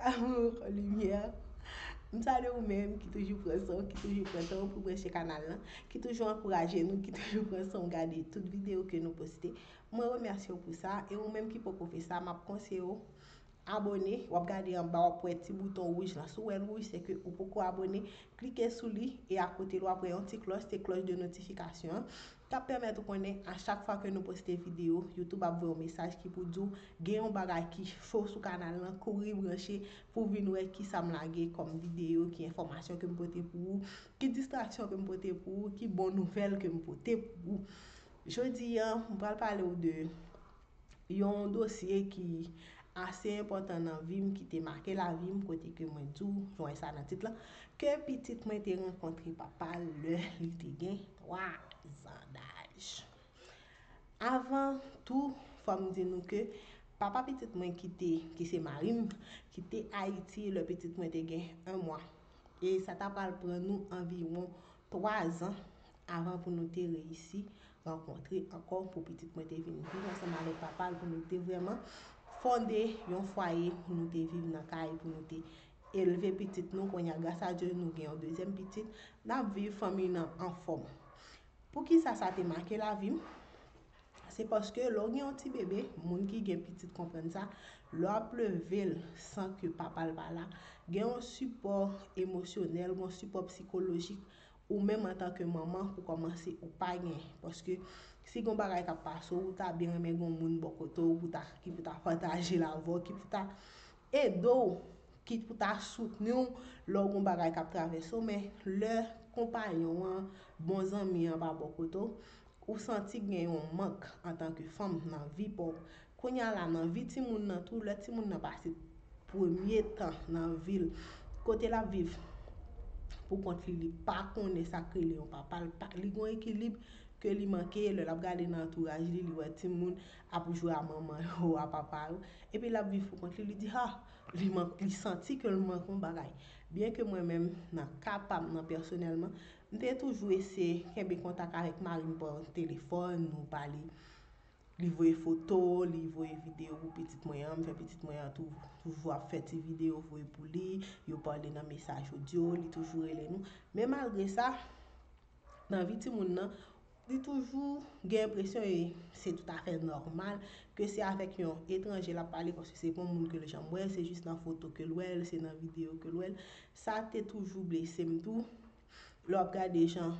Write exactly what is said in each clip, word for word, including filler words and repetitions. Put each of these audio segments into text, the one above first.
Amour, limyè. M salye ou menm ki toujou pran san w, ki toujou pran tan w pou branche kanal lan, ki toujou ankouraje nou, ki toujou pran san w gade tout videyo ke nou poste. Mwen remèsye w pou sa, e ou menm ki poko fè sa, m ap konseye w abòne. W ap gade anba, w ap wè ti bouton wouj lan. Si w wè l wouj, se ke ou poko abòne. Klike sou li, e akote l, w ap wè yon ti klòch, se klòch de notifikasyon an, k ap pèmèt ou konnen a chak fwa ke nou poste videyo, YouTube ap voye yon mesaj ki pou di w gen yon bagay ki cho sou kanal lan, kouri branche pou w vin wè kisa m lage kòm videyo, ki enfòmasyon ke m pote pou ou, ki distraksyon ke m pote pou ou, ki bon nouvèl ke m pote pou ou. Jodi a, m pral pale w de yon dosye ki ase enpòtan nan vi m, ki te make lavi m, kote ke mwen di w, jan w wè sa nan tit lan, ke pitit mwen te rankontre papa l lè li te gen twa zan daj. Avan tou, fò m di nou ke papa pitit mwen ki te, ki se mari m, kite Ayiti lè pitit mwen te gen en mwa. E sa ta pral pran nou anviwon twa zan avan pou nou te reyisi rankontre ankò, pou pitit mwen te vin viv ansanm avèk papa l, pou nou te vrèman fonde yon fwaye, pou nou te viv nan kay, pou nou te elve pitit nou. Kounye a, gras a Dye, nou gen yon dezyèm pitit. N ap viv fanmi nan anfòm. Poukisa sa te make lavi m? Se paske lè w gen yon ti bebe, moun ki gen pitit konprann sa, lè w ap leve l san ke papa l pa la, gen yon sipò emosyonèl, gen yon sipò sikolojik, ou menm antanke manman, pou kòmanse, ou pa gen. Paske si gen yon bagay k ap pase w, ou ta byen renmen gen yon moun bò kote w pou ta, ki pou ta pataje l avè w, ki pou ta ede w, ki pou ta soutni w lè w gen yon bagay k ap travèse w, men lè konpayon an, bon zanmi an pa bò kote w, ou santi gen yon mank antanke fanm nan vi pa w. Kounye a la, nan vi timoun nan tou, lè timoun nan pase premye tan nan vi l, kote l ap viv pou kont li, li pa konnen sa k rele yon papa, li pa, li gen yon ekilib ke li manke, lè l ap gade nan antouraj li, li wè timoun ap jwe a manman yo, a papa yo, epi l ap viv pou kont li, li di, ha, li man-, li santi ke l manke yon bagay. Byen ke mwen menm, nan ka pa m nan pèsonèlman, m te toujou eseye kenbe kontak avèk mari m pa telefòn, nou pale. Li voye foto, li voye videyo pou pitit mwen an, m fè pitit mwen an tou, toujou ap fè ti videyo voye pou li, yo pale nan mesaj odyo, li toujou rele nou. Men malgre sa, nan vi timoun nan, li toujou gen enpresyon, e se toutafè nòmal, ke se avèk yon etranje l ap pale, paske se pa yon moun ke l janm wè, se jis nan foto ke l wè l, se nan videyo ke l wè l. Sa te toujou blese m tou. Lè w ap gade jan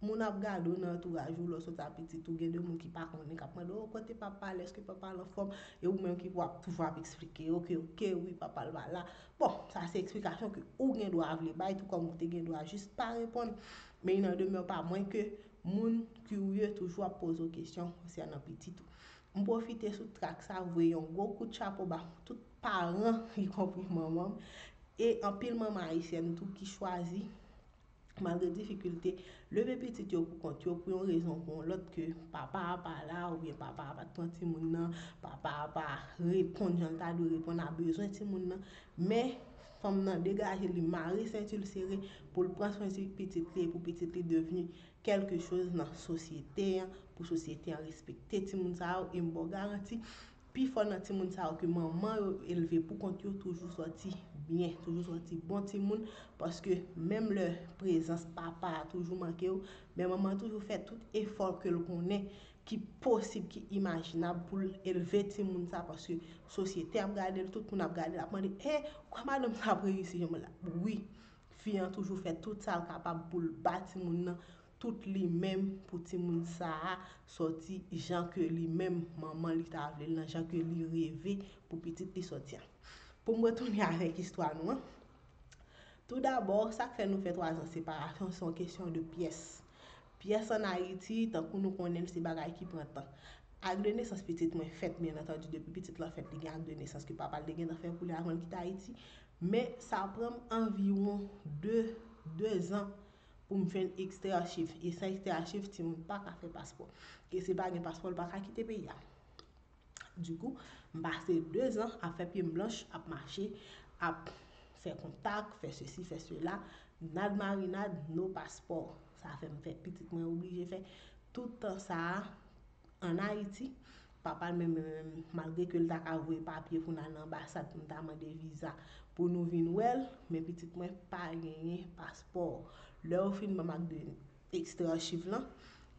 moun ap gade w nan antouraj ou, lè w sot a pitit ou, gen de moun ki pa konnen, k ap mande w, "O, kote papa l? Èske papa l anfòm?" E ou menm ki pou ap toujou ap eksplike yo ke, "Oke, wi, papa l pa la." Bon, sa se eksplikasyon ke ou gen dwa vle bay, tou kòm ou te gen dwa jis pa reponn. Men il n'en demeure pas moins ke moun kirye toujou ap poze w kesyon konsènan pitit ou. M pwofite sou trak sa, voye yon gwo kout chapo ba tout paran, ikonpri manman m, e anpil manman ayisyèn tou ki chwazi, malgre difikilte, leve pitit yo pou kont yo, pou yon rezon ou pou yon lòt, ke papa a pa la, oubyen papa a pa t pran timoun nan, papa a pa reponn jan l ta dwe reponn a bezwen timoun nan. Men, fanm nan degaje li, mare senti l sere pou l pran swen ti pitit li, e pou pitit li devni kèlke choz nan sosyete an, pou sosyete an respekte timoun sa yo, e m ba w garanti, pifò nan timoun sa yo ke manman yo elve pou kont yo toujou sòti byen, toujou sòti bon timoun, paske menm lè prezans papa a toujou manke yo, men manman an toujou fè tout efò ke l konnen ki posib, ki imajinab pou l elve timoun sa, paske sosyete ap gade l, tout moun ap gade l, ap mande, "E, ou kwè madanm sa ap reyisi jan mwen la?" Wi, fi an toujou fè tout sa l kapab pou l ba timoun nan tout li menm, pou timoun sa a sòti jan ke li menm, manman li ta vle l nan, jan ke li reve pou pitit li sòti an. Pou m retounen avèk istwa nou an, toudabò, sa k fè nou fè twa zan separasyon, se yon kesyon de pyès. Pyès ann Ayiti, tankou nou konnen l, se bagay ki pran tan. Ak de nesans pitit mwen fèt, byen antandi, depi pitit lan fèt, li gen ak de nesans ke papa l te gentan fè pou li avan l kite Ayiti. Men sa pran m anviwon de, de zan pou m jwenn extrait archive. E san extrait archive, timoun pa ka fè paspò. E si l pa gen paspò, l pa ka kite peyi a. Dikou, m pase de zan ap fè pye m blanch, ap mache, ap fè kontak, fè sesi, fè sela, nad marinad, no paspò. Sa fè m fè pitit mwen oblije fè tout tan sa a ann Ayiti Papa l menm, menm, menm, malgre ke l ta ka voye papye pou n al nan anbasad pou n ta mande viza pou nou vin wè l, men pitit mwen pa genyen paspò. Lè yo fin ban m ak de ekstra achiv lan,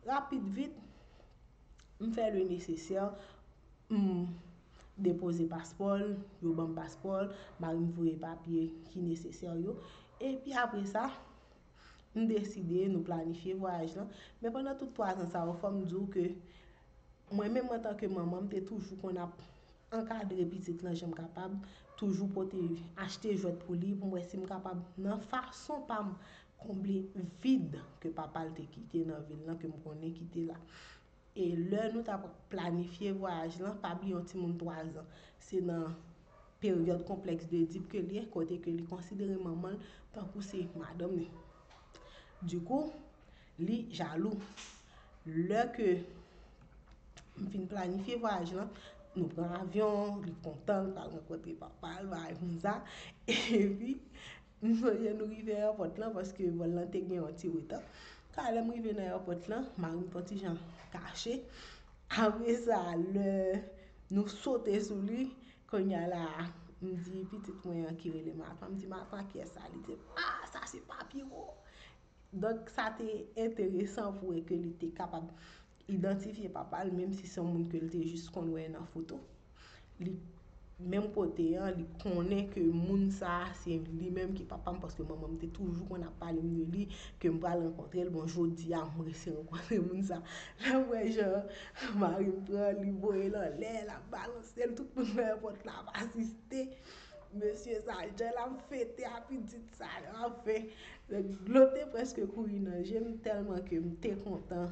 rapid vit, m fè le nesesè, m depoze paspò l, yo ban m paspò l, mari m voye papye ki nesesè yo. Epi apre sa, m deside, nou planifye vwayaj lan. Men pandan tout twa zan sa yo, fò m di w ke mwen menm antanke manman, m te toujou konn ap ankadre pitit lan jan m kapab, toujou pote, achte jwèt pou li, pou m wè si m kapab, nan fason pa m, konble vid ke papa l te kite nan vil lan, ke m konnen ki te la. E lè nou t ap planifye vwayaj lan, pa bliye yon timoun twa zan. Se nan peryòd konplèks de Edip ke l ye, kote ke li konsidere manman l tankou se madanm li. Dikou, li jalou. Lè ke m fin planifye vwayaj lan, nou pran avyon, li kontan, l pral rankontre papa l, bagay konsa. Epi, m sonje nou rive ayewopò lan, paske vòl lan te gen yon ti reta. Ka lè m rive nan ayewopò lan, mari m t yon ti jan kache. Apre sa, lè nou sote sou li, kounye a la, m di pitit mwen an ki rele Martha, m di, "Martha, kiyès sa?" Li di, "Ah, sa se papye w." Donk, sa te enteresan pou wè ke li te kapab idantifye papa l, menm si se yon moun ke l te jis konn wè nan foto. Li, menm kote an, li konnen ke moun sa a, se li menm ki papa m, paske manman m te toujou konn ap pale m de li, ke m pral rankontre l. Bon, jodi a, m resi rankontre moun sa. Lè m wè jan mari m pran, li voye l anlè, l ap balanse l, tout moun nan ayewopò lan ap asiste. Mesye sa, jan l ap fete a pitit sa yo, anfen, dlo te prèske kouri nan je m tèlman ke m te kontan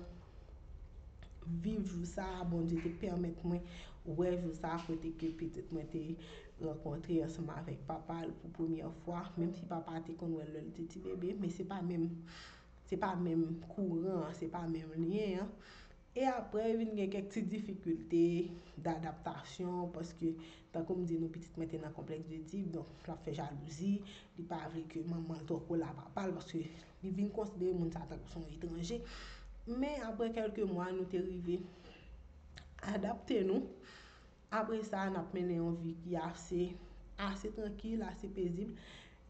viv jou sa a. Bondye te pèmèt mwen wè jou sa a kote ke pitit mwen te rankontre ansanm avèk papa l pou premyè fwa, menm si papa a te konn wè l lè l te ti bebe, men se pa menm, se pa menm kouran an, se pa menm lyen an. E apre, vin gen kèk ti difikilte dadaptasyon, paske, tankou m di nou, pitit mwen te nan konplèks de Edip, donk, l ap fè jalouzi, li pa vle ke manman l twò kole a papa l, paske li vin konsidere moun sa tankou se yon etranje. Men, apre kèlke mwa, nou te rive adapte nou. Apre sa, n ap mennen yon vi ki ase, ase trankil, ase pezib.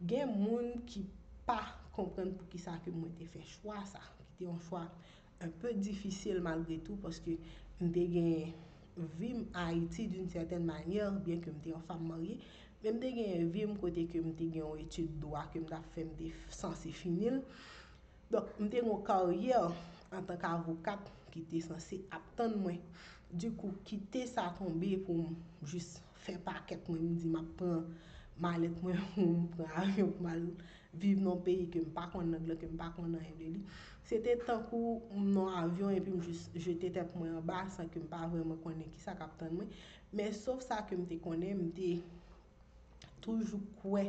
Gen moun ki pa konprann poukisa ke mwen te fè chwa sa, ki te yon chwa un peu difisil malgre tou, paske m te gen vi m Ayiti d'une certaine manière, byen ke m te yon fanm marye, men m te gen vi m kote ke m te gen yon etid dwa ke m t ap fè, m te sanse fini l. Donk, m te gen yon karyè antanke avokat ki te sanse ap tann mwen. Dikou, kite sa tonbe pou m jis fè pakèt mwen, m di m ap pran malèt mwen pou m pran avyon pou m al viv nan yon peyi ke m pa konn lang lan, ke m pa konn anyen de li. Se te tankou m nan yon avyon epi m jis jete tèt mwen anba san ke m pa vrèman konnen kisa k ap tann mwen. Men sof sa ke m te konnen, m te toujou kwè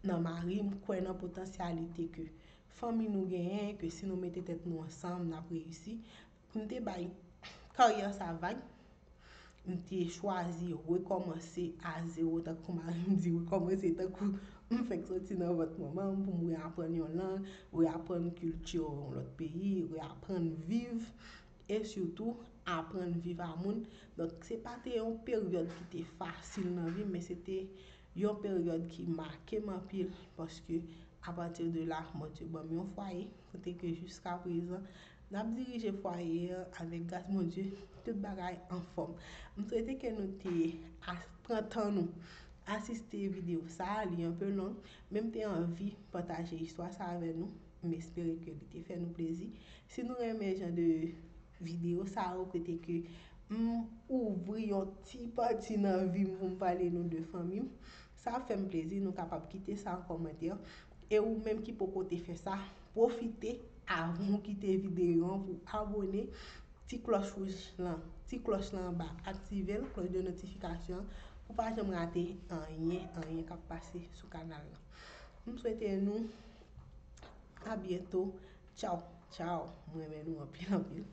nan mari m, kwè nan potansyalite ke fanmi nou genyen, ke si nou mete tèt nou ansanm, n ap reyisi. M te bay karyè sa vag. M te chwazi rekòmanse a zewo, tankou mari m di, rekòmanse tankou m fèk soti nan vant manman m, pou m reaprann yon lang, reaprann kilti yon lòt peyi, reaprann viv, e sitou aprann viv a moun. Donk, se pa te yon peryòd ki te fasil nan vi m, men se te yon peryòd ki make m anpil, paske apati de la, Bondye ban m yon fwaye, kote ke jiska prezan, n ap dirije fwaye an avèk gras Bondye, tout bagay anfòm. M swete ke nou te a-, pran tan nou asiste videyo sa a, li un peu long, men m te anvi pataje istwa sa a avè nou. M espere ke li te fè nou plezi. Si nou renmen jan de videyo sa yo kote ke m ouvri yon ti pati nan vi m pou m pale nou de fanmi m, sa ap fè m plezi. Nou kapab kite sa an kòmantè. E ou menm ki poko te fè sa, pwofite avan w kite videyo an pou abòne, ti klòch wouj lan, ti klòch lan anba, aktive l, klòch de notifikasyon, pou pa janm rate anyen, anyen k ap pase sou kanal lan. M swete nou a byento. Tchaw, tchaw. M renmen nou anpil, anpil.